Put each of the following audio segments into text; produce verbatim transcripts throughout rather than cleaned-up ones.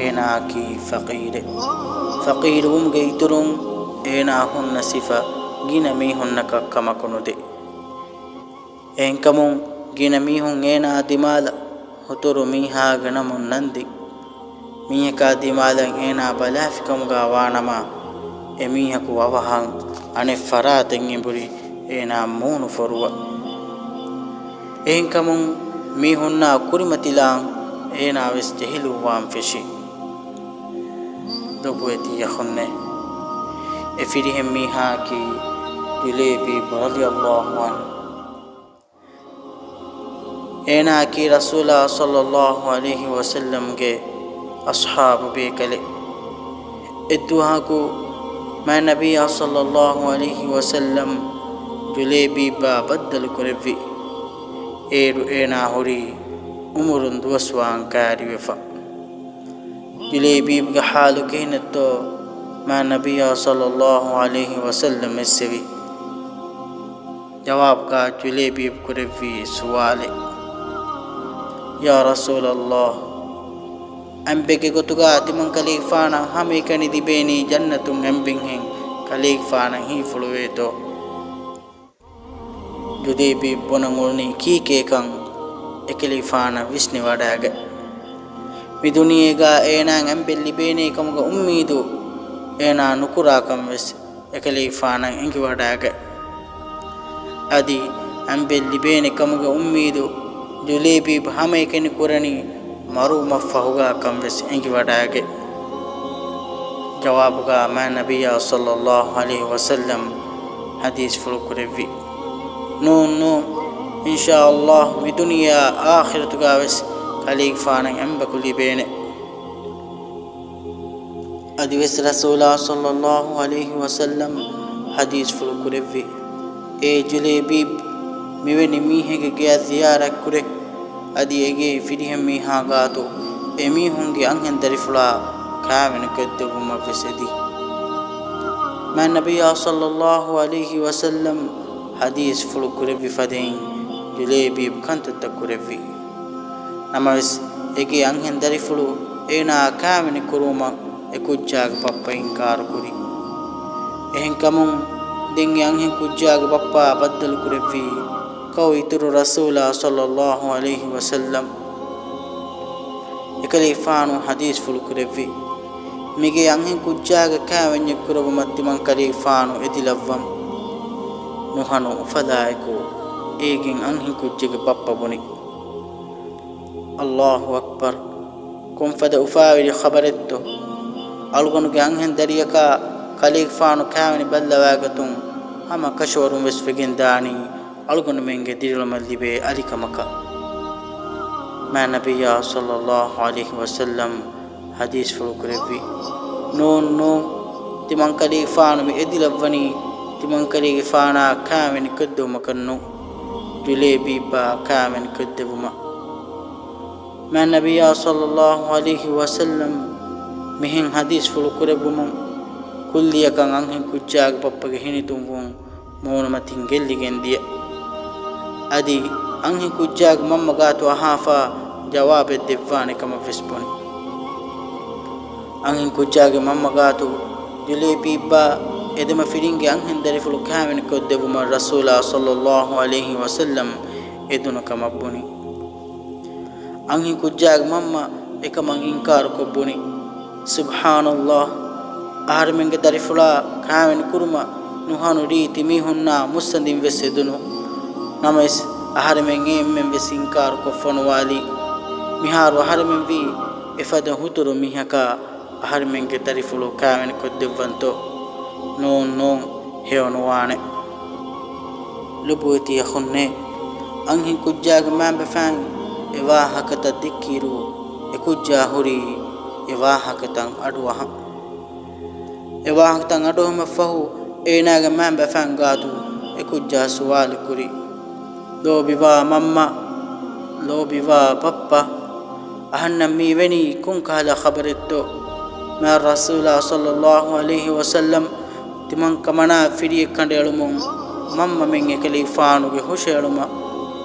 އޭނާއަކީ ފަޤީރެއް. ފަޤީރުވުމުގެ އިތުރުން އޭނާ ހުންނަ ސިފަ ގިނަ މީހުންނަކަށް ކަމަކު ނުދޭ. އެހެންކަމުން ގިނަ މީހުން އޭނާ ދިމާލަށް ހުތުރު މީހާގެ ނަމުން ނަންދި. މީހަކާ ދިމާލަށް އޭނާ ބަލާފިކަމުގާ ވާނަމަ، އެމީހަކު އަވަހަށް އަނެއް ފަރާތެއް އެނބުރި އޭނާ މޫނު ފޮރުވަ. އެހެންކަމުން މީހުންނާ ކުރިމަތިލާން އޭނާވެސް ޖެހިލުއްވާން ފެށި. ލޮބުވެތި އަޚުންނޭ، އެ ފިރިހެން މީހާއަކީ ޖުލައިބީބު ރަޟިޔަﷲ ޢަންހު. އޭނާއަކީ ރަސޫލާ ޞައްލަﷲ ޢަލައިހި ވަސައްލަމްގެ އަޞްޙާބު ބޭކަލެއް. އެއްދުވަހަކު މާތް ނަބިއްޔާ ޞައްލަﷲ ޢަލައިހި ވަސައްލަމް ޖުލައިބީބާ ބައްދަލު ކުރެއްވި. އޭރު އޭނާ ހުރީ އުމުރުން ދުވަސްވާން ކައިރިވެފަ. ޖުލައިބީބުގެ ޙާލު ކިހިނެއްތޯ މާތް ނަބިއްޔާ ޞައްލަﷲ ޢަލައިހި ވަސައްލަމް އެއްސެވި. ޖަވާބުގާ ޖުލައިބީބު ކުރެއްވި ސުވާލެއް، ޔާ ރަސޫލަﷲ، އަނބެއްގެ ގޮތުގާ ތިމަން ކަލޭގެފާނަށް ހަމައެކަނި ލިބޭނީ ޖަންނަތުން އަނބިންހެން ކަލޭގެފާނަށް ހީފުޅުވޭތޯ؟ ޖުލައިބީބު ބުނަން އުޅުނީ ކީކޭކަން އެކަލޭގެފާނަށް ވިސްނިވަޑައިގަތް. މި ދުނިޔޭގާ އޭނާއަށް އަނބެއް ލިބޭނޭ ކަމުގެ އުއްމީދު އޭނާ ނުކުރާކަން ވެސް އެކަލޭގެފާނަށް އެނގިވަޑައިގަތް. އަދި އަނބެއް ލިބޭނެ ކަމުގެ އުއްމީދު ޖުލައިބީބު ހަމައެކަނި ކުރަނީ މަރުވުމަށްފަހުގާ ކަން ވެސް އެނގިވަޑައިގަތް. ޖަވާބުގާ މާތް ނަބިއްޔާ ޞައްލަﷲ ޢަލައިހި ވަސައްލަމް ޙަދީޘްފުޅު ކުރެއްވި، ނޫން، ނޫން، އިންޝާﷲ މި ދުނިޔެއާ އާޚިރަތުގާ ވެސް ކަލޭގެފާނަށް އަނބަކު ލިބޭނެ. އަދިވެސް ރަސޫލާ ޞައްލަﷲ ޢަލައިހި ވަސައްލަމް ޙަދީޘްފުޅު ކުރެއްވި، އޭ ޖުލައިބީބް، މިވެނި މީހެއްގެ ގެއަށް ޒިޔާރަތްކުރޭ، އަދި އެގޭ ފިރިހެން މީހާ ގާތު އެމީހުންގެ އަންހެން ދަރިފުޅާ ކާވެނި ކޮށްދެއްވުމަށް ވެސް އެދި. މާތް ނަބިއްޔާ ޞައްލަﷲ ޢަލައިހި ވަސައްލަމް ޙަދީޘްފުޅު ކުރެއްވި ފަދައިން ޖުލައިބީބް ކަންތައްތައް ކުރެއްވި. ނަމަވެސް، އެގޭ އަންހެން ދަރިފުޅު އޭނާ ކާވެނި ކުރުވުމަށް އެ ކުއްޖާގެ ބައްޕަ އިންކާރު ކުރި. އެހެންކަމުން، ދެން އެ އަންހެން ކުއްޖާގެ ބައްޕަ ބައްދަލު ކުރެއްވީ، ކައު އިތުރު ރަސޫލާ ޞައްލަﷲ ޢަލައިހި ވަސައްލަމް. އެކަލޭގެފާނު ޙަދީޘްފުޅު ކުރެއްވި، މިގޭ އަންހެން ކުއްޖާގެ ކާވެންޏެއް ކުރެއްވުމަށް ތިމަން ކަލޭގެފާނު އެދިލައްވަން. ނުހަނު އުފަލާއެކު އޭގެން އަންހެން ކުއްޖެއްގެ ބައްޕަ ބުނި، އައްލާހު އަކްބަރު! ކޮންފަދަ އުފާވެރި ޚަބަރެއްތޯ؟ އަޅުގަނޑުގެ އަންހެން ދަރިޔަކާ ކަލޭގެފާނު ކާވެނި ބައްލަވާގަތުން ހަމަ ކަށަވަރުން ވެސް ވެގެން ދާނީ އަޅުގަނޑުމެންގެ ދިރިއުޅުމަށް ލިބޭ އަލިކަމަކަށް. މާތް ނަބިއްޔާ ޞައްލަﷲ ޢަލައިހި ވަސައްލަމް ޙަދީޘްފުޅު ކުރެއްވި، ނޫން، ނޫން، ތިމަން ކަލޭގެފާނު މި އެދިލައްވަނީ ތިމަން ކަލޭގެފާނާ ކާވެނި ކޮށްދެވުމަކަށް ނޫން، ޖުލައިބީބާ ކާވެނި ކޮށްދެވުމަށް. މާތް ނަބިއްޔާ ޞައްލަﷲ ޢަލައިހި ވަސައްލަމް މިހެން ޙަދީޘްފުޅު ކުރެއްވުމުން، ކުއްލިއަކަށް އަންހެން ކުއްޖާގެ ބައްޕަގެ ހިނިތުންވުން މޫނުމަތިން ގެއްލިގެން ދިޔަ. އަދި އަންހެން ކުއްޖާގެ މަންމަ ގާތު އަހާފާ ޖަވާބެއް ދެއްވާނެ ކަމަށް ވެސް ބުނި. އަންހެން ކުއްޖާގެ މަންމަ ގާތު ޖުލައިބީބާ އެދެމަފިރިންގެ އަންހެން ދަރިފުޅު ކާވެނި ކޮށްދެއްވުމަށް ރަސޫލާ ޞައްލަﷲ ޢަލައިހި ވަސައްލަމް އެދުނު ކަމަށް ބުނި. އަންހެން ކުއްޖާގެ މަންމަ އެކަމަށް އިންކާރު ކޮށް ބުނި، ސުބްޙާނަﷲ، އަހަރެމެންގެ ދަރިފުޅާ ކާވެނި ކުރުމަށް ނުހަނު ރީތި މީހުންނާ މުއްސަނދިން ވެސް އެދުނު. ނަމަވެސް، އަހަރެމެން އެންމެން ވެސް އިންކާރު ކޮށްފަ ނުވާލީ. މިހާރު އަހަރެމެން ވީ އެފަދަ ހުތުރު މީހަކާ އަހަރެމެންގެ ދަރިފުޅު ކާވެނި ކޮށްދެއްވަންތޯ؟ ނޫން، ނޫން، ހެޔޮ ނުވާނެ. ލޮބުވެތި އަޚުންނޭ، އަންހެން ކުއްޖާގެ މައިންބަފައިން އެ ވާހަކަތައް ދެއްކިއިރު، އެ ކުއްޖާ ހުރީ އެ ވާހަކަތައް އަޑުއަހަން. އެ ވާހަކަތައް އަޑުއެހުމަށްފަހު، އޭނާގެ މައިންބަފައިން ގާތު އެ ކުއްޖާ ސުވާލު ކުރި، ލޯބިވާ މަންމަ، ލޯބިވާ ބައްޕަ، އަހަންނަށް މިވެނީ ކޮން ކަހަލަ ޚަބަރެއްތޯ؟ މާތް ރަސޫލާ ޞައްލަﷲ ޢަލައިހި ވަސައްލަމް ތިމަން ކަމަނާ ފިރިއެއް ކަނޑައެޅުމުން މަންމަމެން އެކަލޭގެފާނުގެ ހުށައެޅުމަށް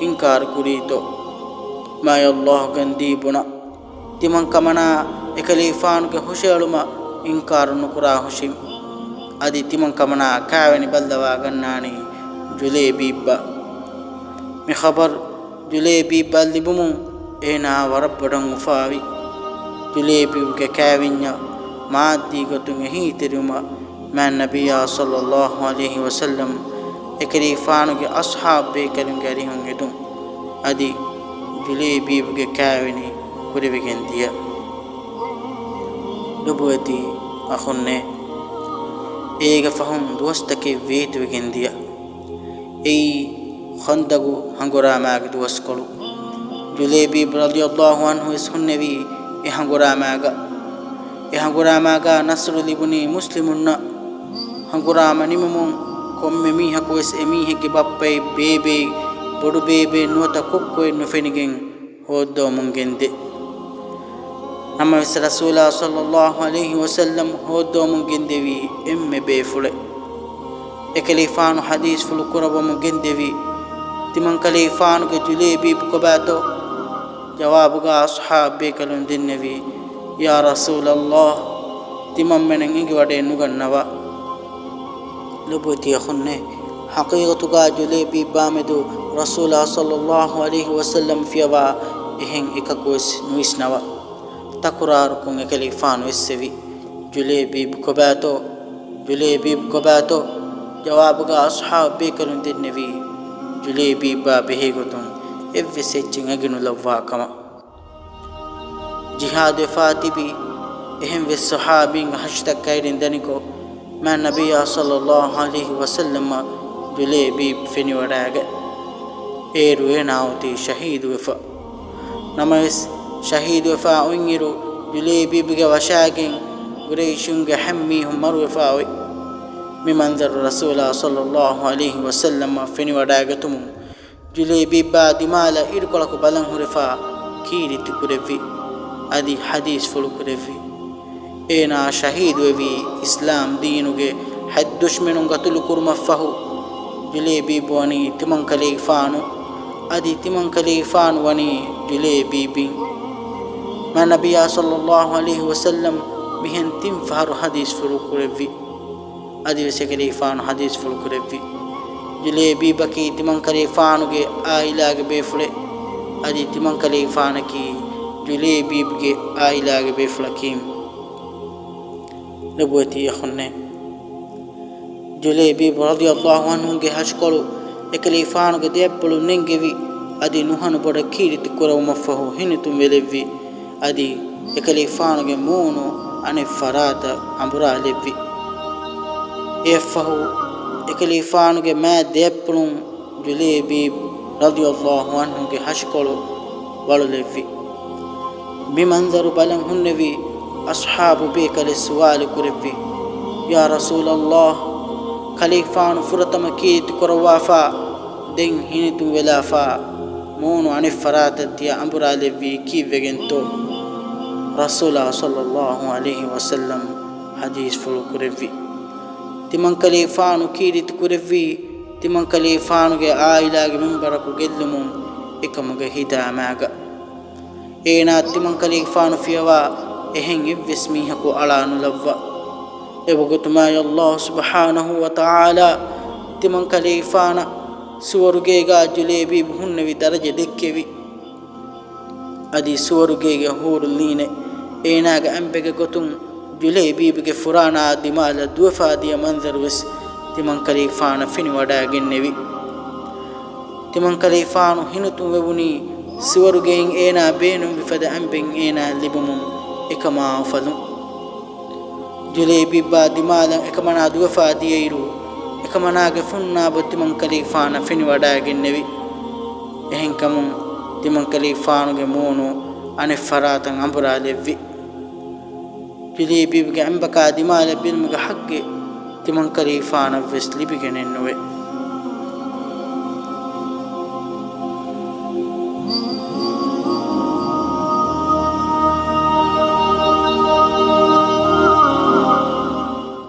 އިންކާރު ކުރީތޯ؟ މާތް ﷲ ގަންދީ ބުނާ، ތިމަން ކަމަނާ އެކަލޭފާނުގެ ހުށައެޅުމަށް އިންކާރު ނުކުރާ ހުށިން، އަދި ތިމަން ކަމަނާ ކާވެނި ބައްލަވާ ގަންނާނީ ޖުލޭބީބްއަށް. މި ޚަބަރު ޖުލޭބީބްއަށް ލިބުމުން އޭނާ ވަރަށް ބޮޑަށް އުފާވި. ޖުލޭބީބްގެ ކާވެންޏަށް މާއްދީ ގޮތުން އެހީތެރިވުމަށް މާތް ނަބިއްޔާ ޞައްލައްލާހު ޢަލައިހި ވަސައްލަމް އެކަލޭފާނުގެ އަޞްޙާބު ބޭކަލުންގެ އަރިހުން އެދުން، އަދި ޖުލޭބީބްގެ ކާވެނި ކުރެވިގެން ދިޔަ. ލޮބުވެތި އަޚުންނޭ، އޭގެ ފަހުން ދުވަސްތަކެއް ވޭތުވެގެން ދިޔަ. އެއީ ޚަންދަގު ހަނގުރާމާގެ ދުވަސްކޮޅު. ޖުލޭބީބް ރަޟިޔައްލާހު ޢަންހު ވެސް ހުންނެވީ އެ ހަނގުރާމާގަ. އެ ހަނގުރާމާގަ ނަޞްރު ލިބުނީ މުސްލިމުންނަށް. ހަނގުރާމަ ނިމުމުން ކޮންމެ މީހަކު ވެސް އެ މީހެއްގެ ބައްޕައެއް، ބޭބެއެއް، ބޮޑުބޭބެއެއް ނުވަތަ ކޮއްކޮއެއް ނުފެނިގެން ހޯއްދަވަމުން ގެންދޭ. ނަމަވެސް ރަސޫލާ ޞައްލައްލާހު ޢަލައިހި ވަސައްލަމް ހޯއްދަވަމުން ގެންދެވީ އެންމެ ބޭފުޅެއް. އެކަލޭފާނު ޙަދީޘްފުޅު ކުރައްވަމުން ގެންދެވީ، ތިމަންކަލޭފާނުގެ ޖުލޭބީބް ކޮބާތޯ؟ ޖަވާބުގަ އަޞްޙާބު ބޭކަލުން ދެންނެވީ، ޔާ ރަސޫލައްލާހް، ތިމަންމެނަށް އެނގިވަޑައެއް ނުގަންނަވާ. ލޮބުވެތި އަޚުންނޭ، ޙަޤީޤަތުގަ ޖުލޭބީބާމެދު ރަސޫލާ ޞައްލައްލާހު ޢަލައިހި ވަސައްލަމް ފިޔަވާ އެހެން އެކަކުވެސް ނުވިސްނަވާ. ތަކުރާރުކޮށް އެކަލޭފާނު އެއްސެވި، ޖުލޭބީބް ކޮބާތޯ؟ ޖުލޭބީބް ކޮބާތޯ؟ ޖަވާބުގަ އަޞްޙާބު ބޭކަލުން ދެންނެވީ، ޖުލޭބީބާ ބެހޭގޮތުން އެއްވެސް އެއްޗެއް އެނގިނުލައްވާ ކަމަށް. ޖިހާދުވެފާ ތިބި އެހެންވެސް ޞަޙާބީންގެ ހަށިތައް ކައިރިން ދަނިކޮށް، މާތް ނަބިއްޔާ ޞައްލައްލާހު ޢަލައިހި ވަސައްލަމަށް ޖުލޭބީބް ފެނިވަޑައިގަތް. އޭރު އޭނާ އޮތީ ޝަހީދުވެފަ. ނަމަވެސް، ޝަހީދުވެފާ އޮތްއިރު، ޖުލޭބީބްގެ ވަށާގެން ޤުރައިޝުންގެ ހަތް މީހުން މަރުވެފާ އޮތް. މި މަންޒަރު ރަސޫލާ ޞައްލައްލާހު ޢަލައިހި ވަސައްލަމަށް ފެނިވަޑައިގަތުމުން، ޖުލޭބީބާ ދިމާލަށް އިރުކޮޅަކު ބަލަން ހުރެފާ ކީރިތި ކުރެއްވި، އަދި ޙަދީޘްފުޅު ކުރެއްވި. އޭނާ ޝަހީދުވެވީ އިސްލާމް ދީނުގެ ހަތް ދުޝްމަނުން ގަތުލު ކުރުމަށްފަހު، ޖުލޭބީބު ވަނީ ތިމަންކަލޭގެފާނު، އަދި ތިމަންކަލޭގެފާނު ވަނީ ޖުލޭބީބިން. މާތް ނަބިއްޔާ ޞައްލައްލާހު ޢަލައިހި ވަސައްލަމް މިހެން ތިން ފަހަރު ޙަދީޘްފުޅު ކުރެއްވި. އަދިވެސް އެކަލޭގެފާނު ޙަދީޘްފުޅު ކުރެއްވި، ޖުލޭބީބަކީ ތިމަންކަލޭގެފާނުގެ ޢާއިލާގެ ބޭފުޅެއް، އަދި ތިމަންކަލޭގެފާނަކީ ޖުލޭބީބްގެ ޢާއިލާގެ ބޭފުޅަކީ. ލޮބުވެތި އަޚުންނޭ، ޖުލޭބީބު ރަޟިޔައްލާހު ޢަންހުގެ ހަށިކޮޅު އެކަލޭގެފާނުގެ ދެއަތްޕުޅުން ނެންގެވި، އަދި ނުހަނު ބޮޑަށް ކީރިތި ކުރެވުމަށްފަހު ހިނިތުންވެލެއްވި. އަދި އެކަލޭގެފާނުގެ މޫނު އަނެއް ފަރާތަށް އަނބުރާލެއްވި. އެއަށްފަހު އެކަލޭގެފާނުގެ މާތް ދެއަތްޕުޅުން ޖުލޭބީބް ރަޟިޔައްލާހު ޢަންހުގެ ހަށިކޮޅު ވަޅުލެއްވި. މި މަންޒަރު ބަލަން ހުންނެވި އަޞްޙާބު ބޭކަލެއް ސުވާލު ކުރެއްވި، ޔާ ރަސޫލައްލާހް، ކަލޭގެފާނު ފުރަތަމަ ކީރިތި ކުރައްވާފާ، ދެން ހިނިތުންވެލާފާ، މޫނު އަނެއް ފަރާތަށް ތިޔަ އަނބުރާލެއްވީ ކީއްވެގެންތޯ؟ ރަސޫލާ ޞައްލައްލާހު ޢަލައިހި ވަސައްލަމް ޙަދީޘްފުޅު ކުރެއްވި، ތިމަންކަލޭގެފާނު ކީރިތި ކުރެއްވީ، ތިމަންކަލޭގެފާނުގެ ޢާއިލާގެ މިންބަރަކު ގެއްލުމުން އެކަމުގެ ހިދާމާގަ. އޭނާ ތިމަންކަލޭގެފާނު ފިޔަވާ އެހެން އެއްވެސް މީހަކު އަޅާ ނުލައްވާ. އެވަގުތުމާއި ﷲ ސުބްޙާނަހޫ ވަތަޢާލާ ތިމަންކަލޭގެފާނަށް ސުވަރުގޭގާ ޖުލޭބީބު ހުންނެވި ދަރަޖަ ދެއްކެވި. އަދި ސުވަރުގޭގެ ޙޫރުލްޢީނެއް އޭނާގެ އަނބެއްގެ ގޮތުން ޖުލޭބީބުގެ ފުރާނައާ ދިމާލަށް ދުވެފާ ދިޔަ މަންޒަރު ވެސް ތިމަންކަލޭގެފާނަށް ފެނިވަޑައިގެންނެވި. ތިމަންކަލޭގެފާނު ހިނިތުންވެވުނީ ސުވަރުގެއިން އޭނާ ބޭނުންވި ފަދަ އަނބެއް އޭނާ ލިބުމުން އެކަމާ އުފަލުން. ޖުލޭބީބާ ދިމާލަށް އެކަމަނާ ދުވެފާ ދިޔައިރު، އެކަމަނާގެ ފުންނާބު ތިމަންކަލޭގެފާނަށް ފެނިވަޑައިގެންނެވި. އެހެންކަމުން ތިމަންކަލޭގެފާނުގެ މޫނު އަނެއް ފަރާތަށް އަނބުރާލެއްވި. ޖުލޭބީބުގެ އަނބަކާ ދިމާލަށް ބެލުމުގެ ޙައްޤެއް ތިމަންކަލޭގެފާނަށް ވެސް ލިބިގެނެއްނުވޭ.